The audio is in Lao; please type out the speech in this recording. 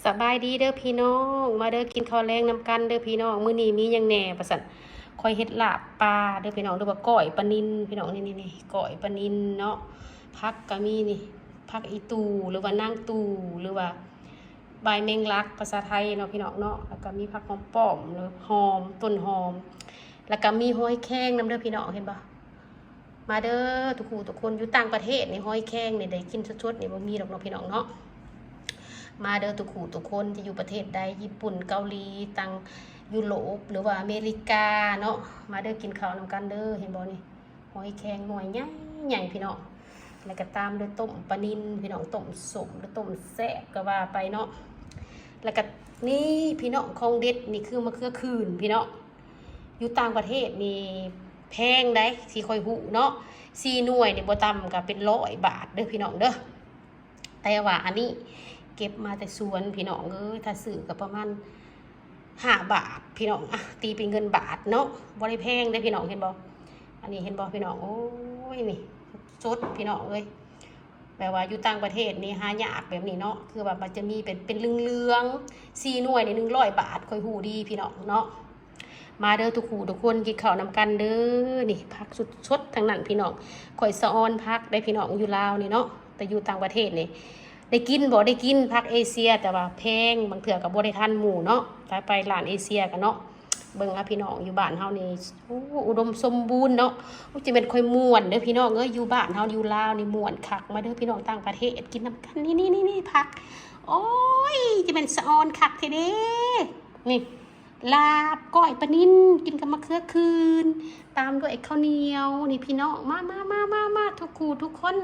ສະບາຍດີເດີພີ່ນ້ອງ ມາເດີກິນເຂົ້າແລງນຳກັນເດີພີ່ນ້ອງ ມື້ນີ້ມີຫຍັງແດ່ວ່າຊັ້ນ ຂ້ອຍເຮັດລາບປາເດີພີ່ນ້ອງ ຫຼືວ່າກ້ອຍປານິນພີ່ນ້ອງ ນີ້ໆໆ ກ້ອຍປານິນເນາະ ຜັກກໍມີນີ້ ຜັກອີ່ຕູ່ ຫຼືວ່ານາງຕູ່ ຫຼືວ່າໃບແມງລັກພາສາໄທເນາະພີ່ນ້ອງເນາະ ແລ້ວກໍມີຜັກຫອມປ້ອມ ຫຼືຫອມ ຕົ້ນຫອມ ແລ້ວກໍມີຫອຍແຄງນຳເດີພີ່ນ້ອງ ເຫັນບໍ່? ມາເດີທຸກຜູ້ທຸກຄົນ ຢູ່ຕ່າງປະເທດນີ້ຫອຍແຄງນີ້ໄດ້ກິນສົດໆນີ້ບໍ່ມີດອກເນາະພີ່ນ້ອງເນາະ ມາເດີທຸກຜູ້ທຸກຄົນທີ່ຢູ່ປະເທດໃດ ຍີ່ປຸ່ນ ເກົາຫຼີ ຕ່າງຢູໂຣບ ຫຼືວ່າອາເມລິກາເນາະ ມາເດີກິນເຂົ້ານຳກັນເດີ ເຫັນບໍ່ນີ້ ຫອຍແຄງໜ່ວຍໃຫຍ່ໆ ພີ່ນ້ອງ ແລ້ວກໍຕາມດ້ວຍຕົ້ມປານິນພີ່ນ້ອງ ຕົ້ມສົ້ມ ຫຼືຕົ້ມແຊບກໍວ່າໄປເນາະ ແລ້ວກໍນີ້ພີ່ນ້ອງ ຂອງເດັດນີ້ຄືມະເຂືອຂືນພີ່ນ້ອງ ຢູ່ຕ່າງປະເທດນີ້ແພງໃດ໋ ທີ່ຂ້ອຍຮູ້ເນາະ ສີ່ໜ່ວຍນີ້ບໍ່ຕ່ຳກໍເປັນຮ້ອຍບາດເດີພີ່ນ້ອງເດີ ແຕ່ວ່າອັນນີ້ເກັບມາແຕ່ສວນພີ່ນ້ອງເອີຍ ຖ້າຊື້ກໍປະມານຫ້າບາດພີ່ນ້ອງ ອະ ຕີເປັນເງິນບາດເນາະ ບໍ່ໄດ້ແພງເດ້ພີ່ນ້ອງ ເຫັນບໍ່? ອັນນີ້ເຫັນບໍ່ພີ່ນ້ອງ ໂອ້ຍ ນີ້ສົດພີ່ນ້ອງເອີຍ ແບບວ່າຢູ່ຕ່າງປະເທດນີ້ຫາຍາກແບບນີ້ເນາະ ຄືວ່າມັນຈະມີເປັນ ເປັນເຫຼືອງໆ ສີ່ໜ່ວຍນີ້ໜຶ່ງຮ້ອຍບາດ ຂ້ອຍຮູ້ດີພີ່ນ້ອງເນາະ ມາເດີທຸກຜູ້ທຸກຄົນ ກິນເຂົ້ານຳກັນເດີ ນີ້ຜັກສົດໆທັງນັ້ນພີ່ນ້ອງ ຂ້ອຍສະອອນຜັກໄດ໋ພີ່ນ້ອງ ຢູ່ລາວນີ້ເນາະ ແຕ່ຢູ່ຕ່າງປະເທດນີ້ ໄດ້ກິນບໍ່ ໄດ້ກິນຜັກເອເຊຍ ແຕ່ວ່າແພງ ບາງເທື່ອກໍບໍ່ໄດ້ທັນໝູ່ເນາະ ຖ້າໄປຮ້ານເອເຊຍກໍເນາະ ເບິ່ງເອົາພີ່ນ້ອງ ຢູ່ບ້ານເຮົານີ້ ໂອ້ ອຸດົມສົມບູນເນາະ ໂອ້ ຈະແມ່ນຂ້ອຍມ່ວນເດີພີ່ນ້ອງເອີຍ ຢູ່ບ້ານເຮົາຢູ່ລາວນີ້ມ່ວນຄັກ ມາເດີພີ່ນ້ອງຕ່າງປະເທດ ກິນນຳກັນ ນີ້ໆໆໆ ຜັກ ໂອ້ຍ ຈະແມ່ນສະອອນຄັກແທ້ເດ້ ນີ້ ລາບ ກ້ອຍປານິນ ກິນກັບມະເຂືອຂືນ ຕາມດ້ວຍເຂົ້າໜຽວ ນີ້ພີ່ນ້ອງ ມາໆໆໆໆ ທຸກຜູ້ທຸກຄົນ